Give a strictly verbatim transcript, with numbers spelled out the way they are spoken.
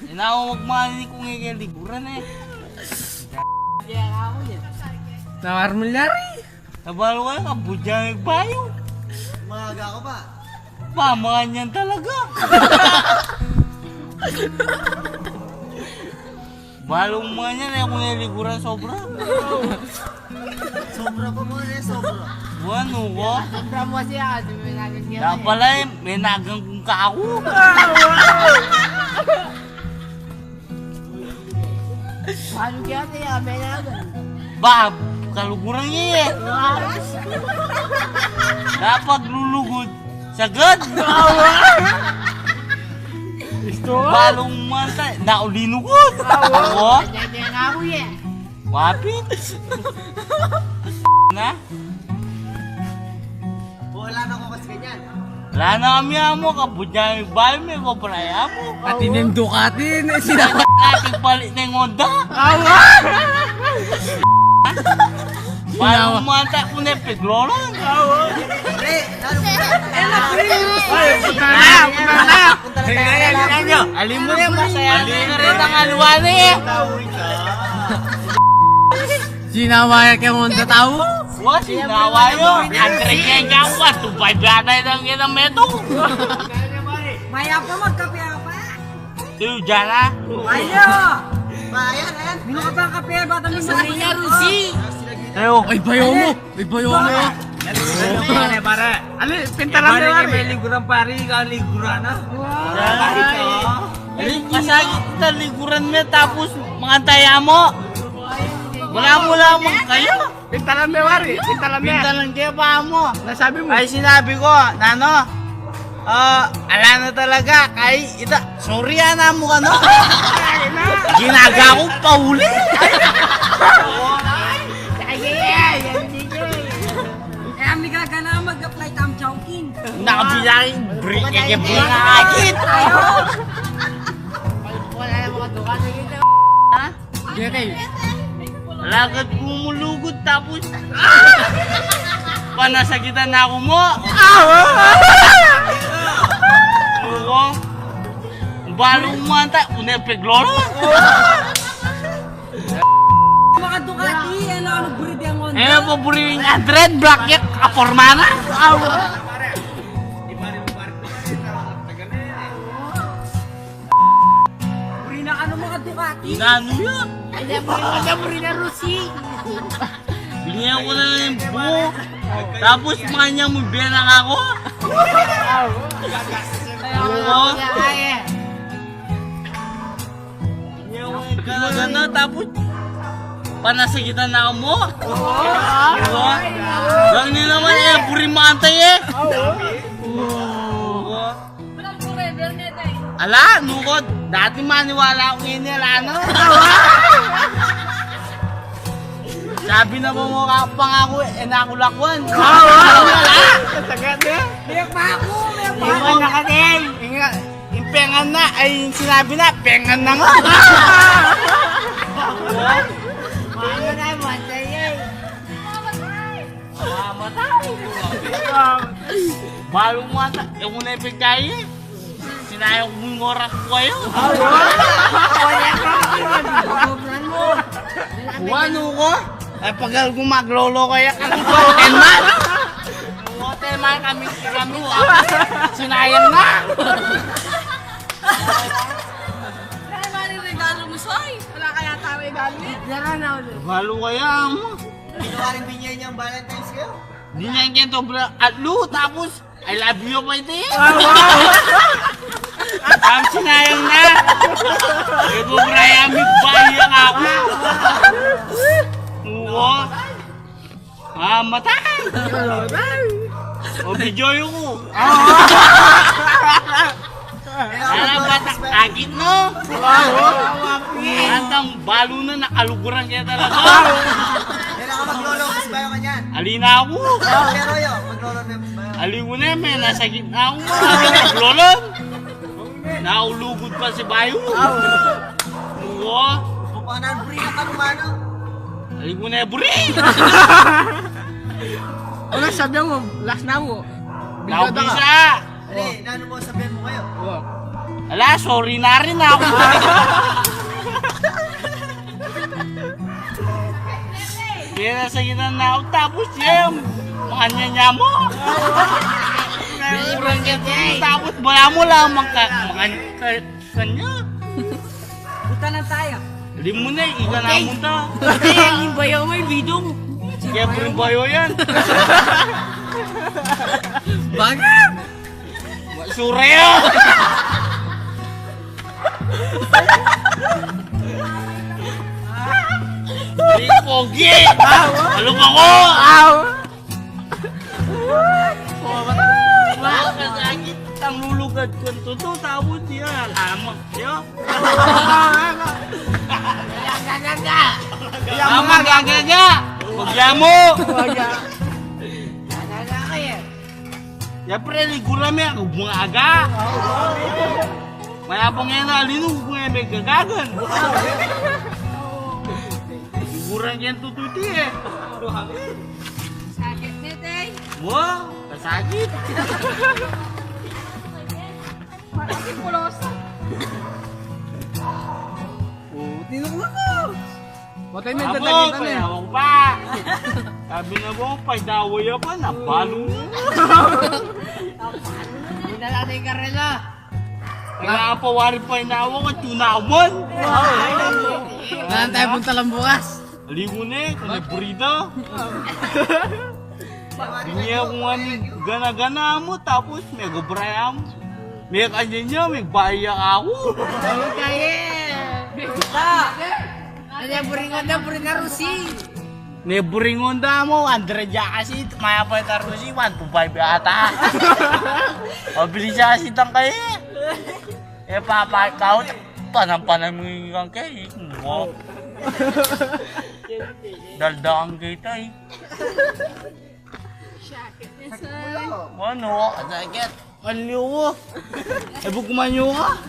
Ina, wag mani kung ike liguran e. Nawar milyari. Nabalu ka, kabudya ng bayu. Maaga ka pa. Pamangan yan talaga. Balung mangan yan, e ku ne liguran sobra. Sobra pa mu ne, sobra. Buwan, nuko. Sobra mu siya, di mu nagan siya. Dapalay, menagan kung kaku. Balung kaya siya, menagan. Ba, kaluguran iya e. Dapat lulugud. Sagad! Balung manta, naulinugud. Awa. Awa. Kaya nga aku ya. Wapit. Na? Wala na ko kasi ganyan. Wala na kami amo, kabudya ng bayu mi, ko pala amo. Pati ng Ducati, ne, sila. Pati balik ng Honda. Awa. Balung manta ku ne piglolan. Awa. Pre, Ay, punta na, punta na. Punta na tayo. Alam mo na, masaya na rin ang aluan e. Sinawa ya kaya mong tatawo? Wa, sinawa yo. Andre kaya ka, wa, tubay ba na yung ginang meto? Maya pa, magkape ka pa. Tuyo, dyan na. Ayo! Bayan, ayan. Minum ka ba ng kape? Bata mo sa Maria Rusi. Ayo. Ay, bayo mo. Ay, bayo mo. Pare, pare. Ali, pintalan mo, pare. May liguran, pare. Ikaw, liguran na. Wow. Ali, masakit kita liguran mo, tapos mangantaya mo. Wala mo lamang kayo. Pintalan me, wari. Pintalan me. Pintalan kaya pa mo. Nasabi mo. Ay, sinabi ko, nano, ah, ala na talaga, kay ita, sorry, ana mo ka, no? Ginaga ko, pauli. Ay, ay, ay, ay, ay, ay. Eh, ang migaga na mag-apply tam Chowking. Nakabiyain, break, eh, break, agit. Wala na mga duka na yun. Ha? Jekay. Lagad ku mu lugud tapos panasakitan na ku mu. Muko. Balung manta ku ne piglolan. Mga Ducati, ano, ano, breed yung Honda? Eh, paburi yung Andren, Black Yak, apormana. Buri na ka ng mga Ducati. Inano yan? Ay, di, buri na, buri na, Rusi. Binigyan ko na ng buo. Tapos, manya mo, biyanan ako. Oo. Binigyan ko na, tapos, panasakitan na mo. Oo. Ganun naman, eh, buri manta, eh. Oo. Ala, nukod. Dati maniwala ku ini, ala, no? Sabi na mo mo kapang aku, eh, na aku lakwan. Ala! Sagat, eh. Biyak pa aku, biyak pa aku. Iwan na ka, eh. Inga, impengan na, ay, sinabi na, pengan na nga. Ano na, matay, eh. Mamatay! Balung manta, e ku ne pigkayi. Sinayang ku mu ing oras ku kayu. Wanu ko? E, pagal ku maglolo kaya ka ng hotel man. Hotel man kami, kami, ah. Sinayang na. Kaya mani regalo mu, Soy? Wala kaya ta regalo, eh? Regalo kaya mo. Ginawa rin binye niyang Valentine's kayo? Di niya kento bra, atlu, tapos, "I love you" pa iti. Ang sinayang na. Ito, Brian, may bayang ako. Oo. Ah, matay. O, video yung ko. Alam ba, agit, no? Antang balu na, nakaluguran kaya talaga. Kailangan maglolo, mas bayo ka niyan. Alina ako. Pero yo, maglolo na, mas bayo. Aliw na, me, nasa gitna ako. Maglolo. Naulugod pa si bayo. Uwa. Papanan, buri na ka, mano. Aliw na, buri. Ano sabi mo? Last na mo. Naubisa. Dali, nanu mu, sabihan mu kayu. Wa. Ala, sorry na rin aku. Kaya nasa gitna na aku, tapos yan, makanya-nya mu. Tapos bala mu lang maka, makanya, kanya. Buta na tayo. Di mu na, ika na mu ta. Ay, ang bayo mo, bidong. Kaya puro bayo yan. Baga! Sure ya! Di pogi! Alu pa ko! Aw! Makasakit ang lulugad ko. Tutu, tawag siya. Alamak. Yo. Tama, gagaga. Huwag mo. Gagaga kayo. Ya, pre, liguran me, ag bungaga. Mayabang yan na, linu, ag bungaga, me gagagan. Liguran yan tututi eh. Sakit ne, tay. Wow, kasakit. Masakit pulosa. Oh, tinukla ko. Patay na yung Abo, tatagita na eh. Payawang pa. Sabi na mo, paydawa ya pa, nabalong na. Dinala na yung karela. Kaya pa wari pa inawa ko, tunawan. Naan tayo punta lang bukas? Limu ne, kanya burida. Niya kung ani gana-gana mu, tapos me gabraya mu. Me kanya niya, me baya aku. Ano kaya? Buta. Kanya buringon da, burin na Rusi. Ne buringon da mu, andre ja kasi, maya pa ta Rusi, one to five ata. Mabilis siya kasi tang kaya. E, papa, kau, panam-panam mu kang kaya, mo. Daldaan kita eh. Sakit ne, say. Ano, sakit. Aliw. E, buk manyo ka.